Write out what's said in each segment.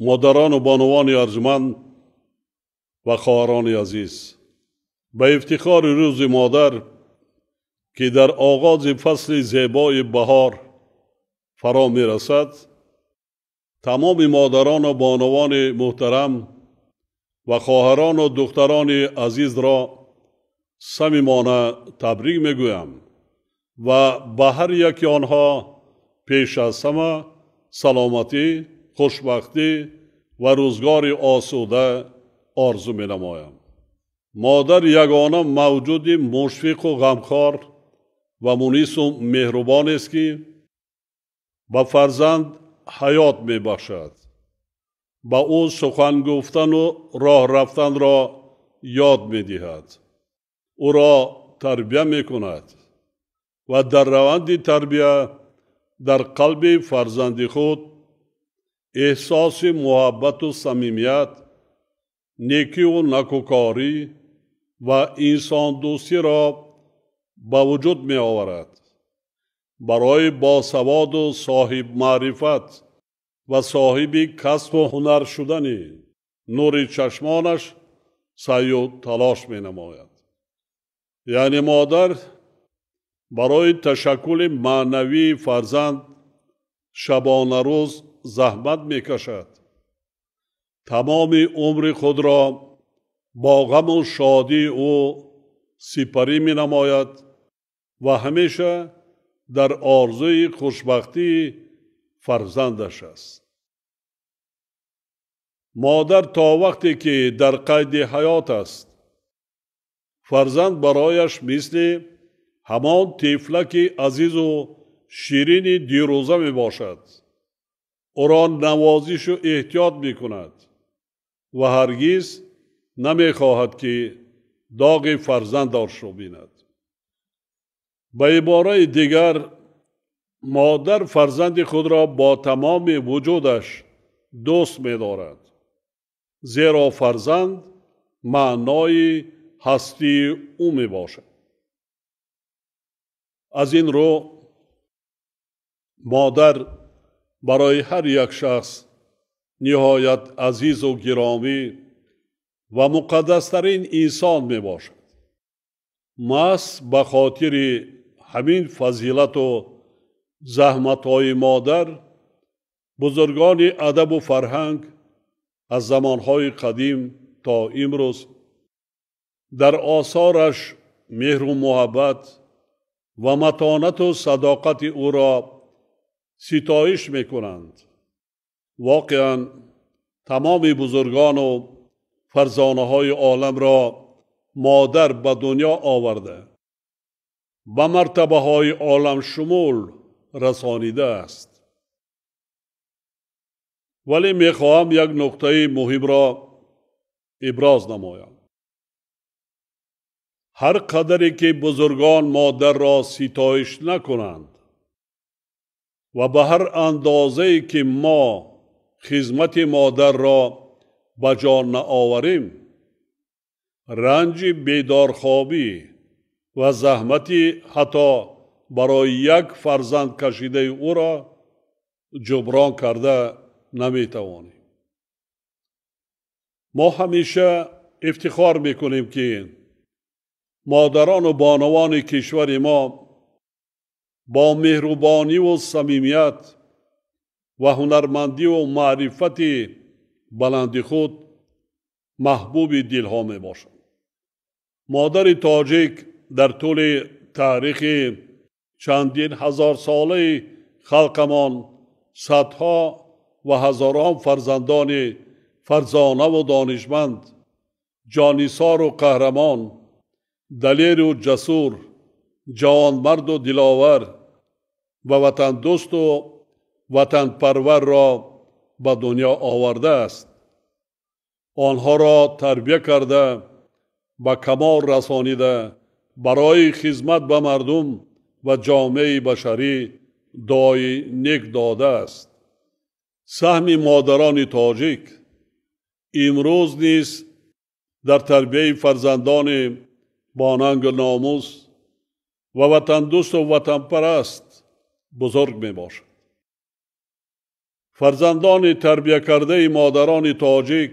Модарону бонувони арҷманд ва хоҳарони азиз, ба ифтихори рӯзи модар, ки дар оғози фасли зебои баҳор фаро мерасад, тамоми модарону бонувони муҳтарам ва хоҳарону духтарони азизро самимона табрик мегӯям ва ба ҳар яки онҳо пеш аз ҳама саломатӣ, хушбахтӣ ва рӯзгори осуда орзу менамоям. Модар ягона мавҷуди мушфиқу ғамхор ва мунису меҳрубонест, ки ба фарзанд ҳаёт мебахшад, ба ӯ сухан гуфтану роҳ рафтанро ёд медиҳад, ӯро тарбия мекунад ва дар раванди тарбия дар қалби фарзанди худ эҳсоси муҳаббату самимият, некиву накӯкорӣ ва инсондӯстиро ба вуҷуд меоварад. Барои босаводу соҳибмаърифат ва соҳиби касбу ҳунар шудани нури чашмонаш саъю талош менамояд. Яъне модар барои ташаккули маънавии фарзанд шабонарӯз заҳмат мекашад, тамоми умри худро бо ғаму шодии ӯ сипарӣ менамояд ва ҳамеша дар орзуи хушбахтии фарзандаш аст. Модар то вақте ки дар қайди ҳаёт аст, фарзанд барояш мисли ҳамон тифлаки азизу ширини дирӯза мебошад, ӯро навозишу эҳтиёт мекунад ва ҳаргиз намехоҳад, ки доғи фарзандашро бинад. Ба ибораи дигар, модар фарзанди худро бо тамоми вуҷудаш дӯст медорад, зеро фарзанд маънои ҳастии ӯ мебошад. Аз ин рӯ модар барои ҳар як шахс ниҳоят азизу гиромӣ ва муқаддастарин инсон мебошад. Маҳз ба хотири ҳамин фазилату заҳматҳои модар бузургони адабу фарҳанг аз замонҳои қадим то имрӯз дар осораш меҳру муҳаббат ва матонату садоқати ӯро ситоиш мекунанд. Воқеан тамоми бузургону фарзонаҳои оламро модар ба дунё оварда, ба мартабаҳои оламшумул расонидааст. Вале мехоҳам як нуқтаи муҳимро иброз намоям. Ҳар қадаре ки бузургон модарро ситоиш накунанд ва ба ҳар андозае ки мо хизмати модарро ба ҷо наоварем, ранҷи бедорхобӣ ва заҳмати ҳатто барои як фарзанд кашидаи ӯро ҷуброн карда наметавонем. Мо ҳамеша ифтихор мекунем, ки модарону бонувони кишвари мо бо меҳрубониву самимият ва ҳунармандиву маърифати баланди худ маҳбуби дилҳо мебошанд. Модари тоҷик дар тӯли таърихи чандин ҳазорсолаи халқамон садҳо ва ҳазорон фарзандони фарзонаву донишманд, ҷонисору қаҳрамон, далеру ҷасур, ҷавонмарду диловар ва ватандӯсту ватанпарварро ба дунё овардааст. Онҳоро тарбия карда, ба камол расонида, барои хизмат ба мардум ва ҷомеаи башарӣ дуои нек додааст. Саҳми модарони тоҷик имрӯз низ дар тарбияи фарзандони бо нангу номус ва ватандӯсту ватанпараст бузург мебошад. Фарзандони тарбия кардаи модарони тоҷик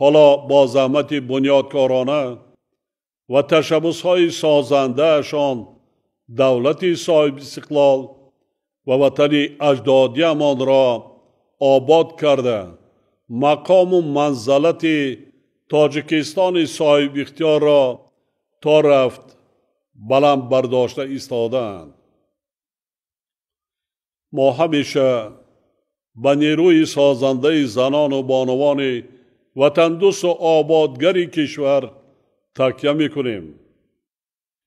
ҳоло бо заҳмати бунёдкорона ва ташаббусҳои созандаашон давлати соҳибистиқлол ва ватани аҷдодиамонро обод карда, мақому манзалати Тоҷикистони соҳибихтиёрро то рафт баланд бардошта истодаанд. Мо ҳамеша ба нерӯи созандаи занону бонувони ватандӯсту ободгари кишвар такя мекунем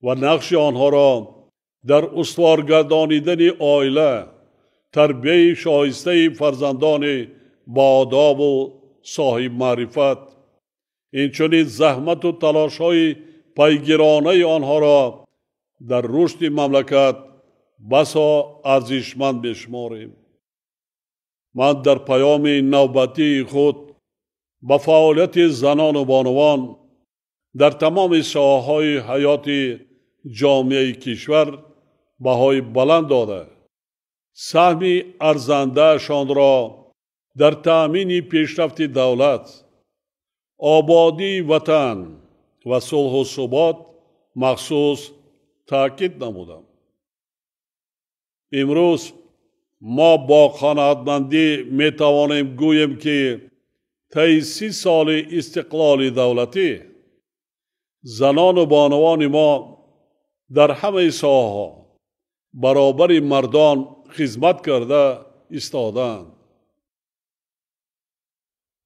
ва нақши онҳоро дар устуворгардонидани оила, тарбияи шоистаи фарзандони боодобу соҳибмаърифат, инчунин заҳмату талошҳои пайгиронаи онҳоро дар рушди мамлакат басо арзишманд мешуморем. Ман дар паёми навбатии худ ба фаъолияти занону бонувон дар тамоми соҳаҳои ҳаёти ҷомеаи кишвар баҳои баланд дода, саҳми арзандаашонро дар таъмини пешрафти давлат, ободии ватан ва сулҳу субот махсус таъкид намудам. Имрӯз мо бо қаноатмандӣ метавонем гӯем, ки таи 30 соли истиқлоли давлатӣ занону бонувони мо дар ҳамаи соҳаҳо баробари мардон хизмат карда истодаанд.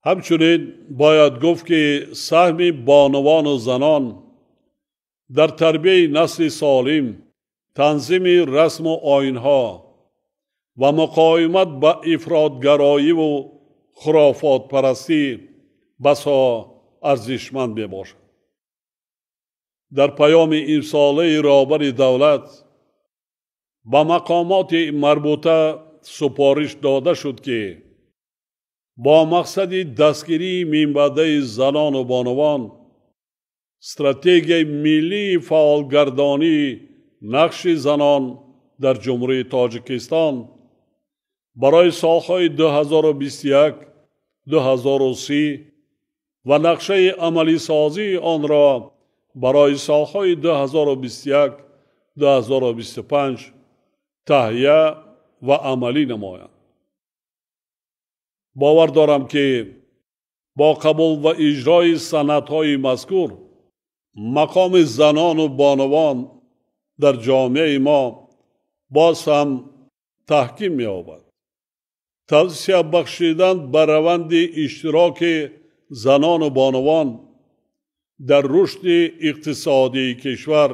Ҳамчунин бояд гуфт, ки саҳми бонувану занон дар тарбияи насли солим, танзими расму оинҳо ва муқовимат ба ифротгароиву хурофотпарастӣ басо арзишманд мебошад. Дар паёми имсолаи роҳбари давлат ба мақомоти марбута супориш дода шуд, ки бо мақсади дастгирии минбаъдаи занону бонувон стратегияи миллии фаъолгардонии нақши занон дар Ҷумҳурии Тоҷикистон барои солҳои 2021-2030 ва нақшаи амалисозии онро барои солҳои 2021-2025 таҳия ва амалӣ намоянд. Бовар дорам, ки бо қабул ва иҷрои санадҳои мазкур мақоми занону бонувон дар ҷомеаи мо боз ҳам таҳким меёбад. Тавсия бахшидан ба раванди иштироки занону бонувон дар рушди иқтисодии кишвар,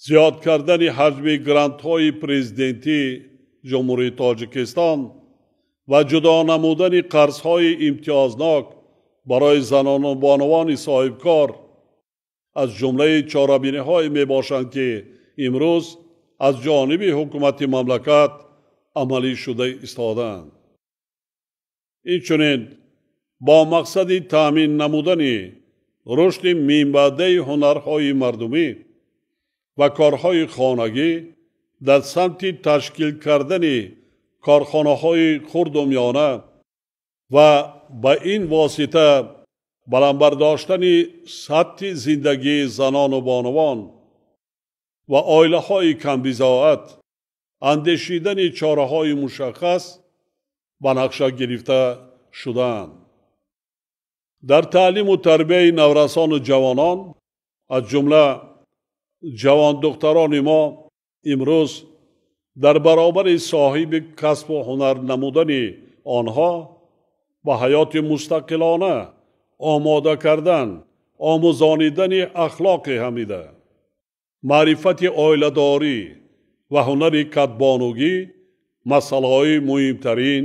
зиёд кардани ҳаҷми грантҳои президентии Ҷумҳурии Тоҷикистон ва ҷудо намудани қарзҳои имтиёзнок барои занону бонувони соҳибкор аз ҷумлаи чорабиниҳое мебошанд, ки имрӯз аз ҷониби ҳукумати мамлакат амалӣ шуда истодаанд. Инчунин бо мақсади таъмин намудани рушди минбаъдаи ҳунарҳои мардумӣ ва корҳои хонагӣ дар самти ташкил кардани корхонаҳои хурду миёна ва ба ин восита баланд бардоштани сатҳи зиндагии занону бонувон ва оилаҳои камбизоат андешидани чораҳои мушаххас ба нақша гирифта шудаанд. Дар таълиму тарбияи наврасону ҷавонон, аз ҷумла ҷавондухтарони мо, имрӯз дар баробари соҳиби касбу ҳунар намудани онҳо ба ҳаёти мустақилона омода кардан, омӯзонидани ахлоқи ҳамида, маърифати оиладорӣ ва ҳунари кадбонугӣ масъалаҳои муҳимтарин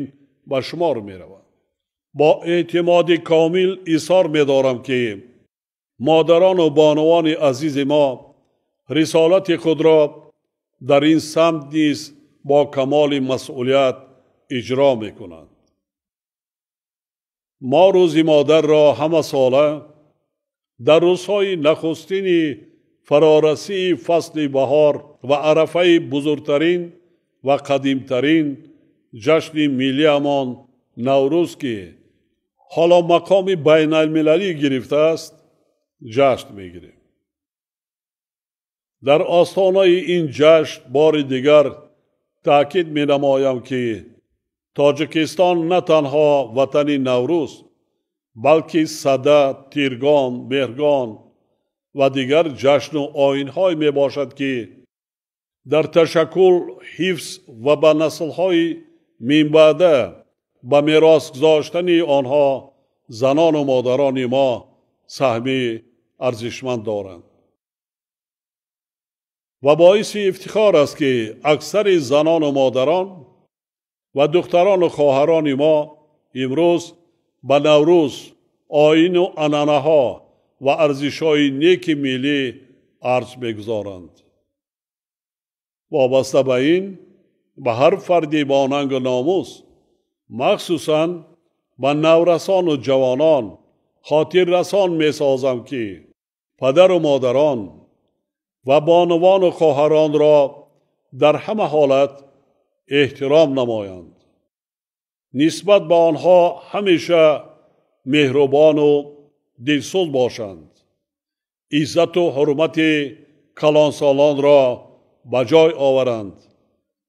ба шумор меравад. Бо эътимоди комил изҳор медорам, ки модарону бонувони азизи мо рисолати худро дар ин самт низ бо камоли масъулият иҷро мекунанд. Мо рӯзи модарро ҳамасола дар рӯзҳои нахустини фарорасии фасли баҳор ва арафаи бузургтарин ва қадимтарин ҷашни миллиамон Наврӯз, ки ҳоло мақоми байналмилалӣ гирифтааст, ҷашн мегирем. Дар остонаи ин ҷашн бори дигар таъкид менамоям, ки Тоҷикистон на танҳо ватани Наврӯз, балки Сада, Тиргон, Меҳргон ва дигар ҷашну оинҳое мебошад, ки дар ташаккул, ҳифз ва ба наслҳои минбаъда ба мерос гузоштани онҳо занону модарони мо саҳми арзишманд доранд. Ва боиси ифтихор аст, ки аксари занону модарон ва духтарону хоҳарони мо имрӯз ба Наврӯз, оину анъанаҳо ва арзишҳои неки миллӣ арз мегузоранд. Вобаста ба ин, ба ҳар фарди бо нангу номус, махсусан ба наврасону ҷавонон хотиррасон месозам, ки падару модарон ва бонувону хоҳаронро дар ҳама ҳолат эҳтиром намоянд, нисбат ба онҳо ҳамеша меҳрубону дилсӯз бошанд, иззату ҳурмати калонсолонро ба ҷой оваранд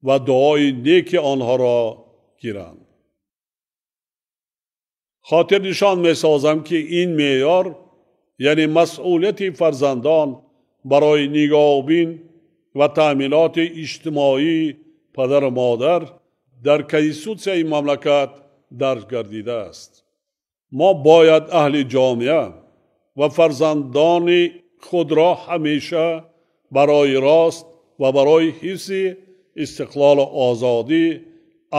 ва дуои неки онҳоро гиранд. Хотирнишон месозам, ки ин меъёр, яъне масъулияти фарзандон барои нигоҳубин ва таъминоти иҷтимоии падару модар дар Конститутсияи мамлакат дарҷ гардидааст. Мо бояд аҳли ҷомеа ва фарзандони худро ҳамеша барои рост ва барои ҳифзи истиқлолу озодӣ,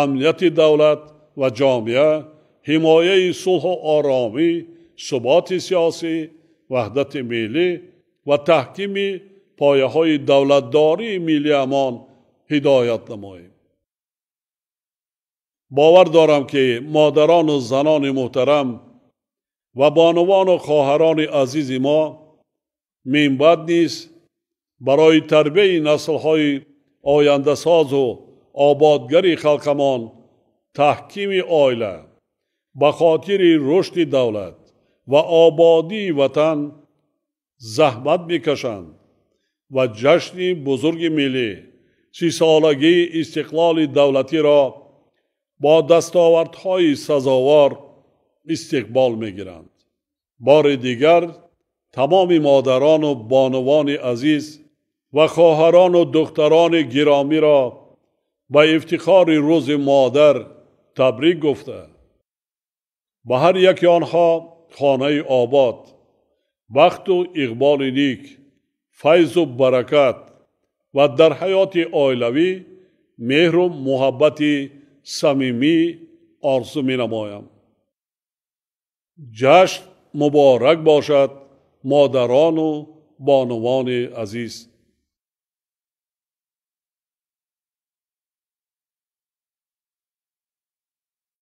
амнияти давлат ва ҷомеа, ҳимояи сулҳу оромӣ, суботи сиёсӣ, ваҳдати миллӣ ва таҳкими пояҳои давлатдории миллиамон ҳидоят намоем. Бовар дорам, ки модарону занони муҳтарам ва бонувану хоҳарони азизи мо минбаъд низ барои тарбияи наслҳои ояндасозу ободгари халқамон, таҳкими оила, ба хотири рушди давлат ва ободии ватан заҳмат мекашанд ва ҷашни бузурги миллӣ, 30-солагии истиқлоли давлатиро бо дастовардҳои сазовор истиқбол мегиранд. Бори дигар тамоми модарону бонувони азиз ва хоҳарону духтарони гиромиро ба ифтихори Рӯзи Модар табрик гуфта, ба ҳар яки онҳо хонаи обод, бахту иқболи ник, файзу баракат ва дар ҳаёти оилавӣ меҳру муҳаббати самимӣ орзу менамоям. Ҷашн муборак бошад, модарону бонувони азиз.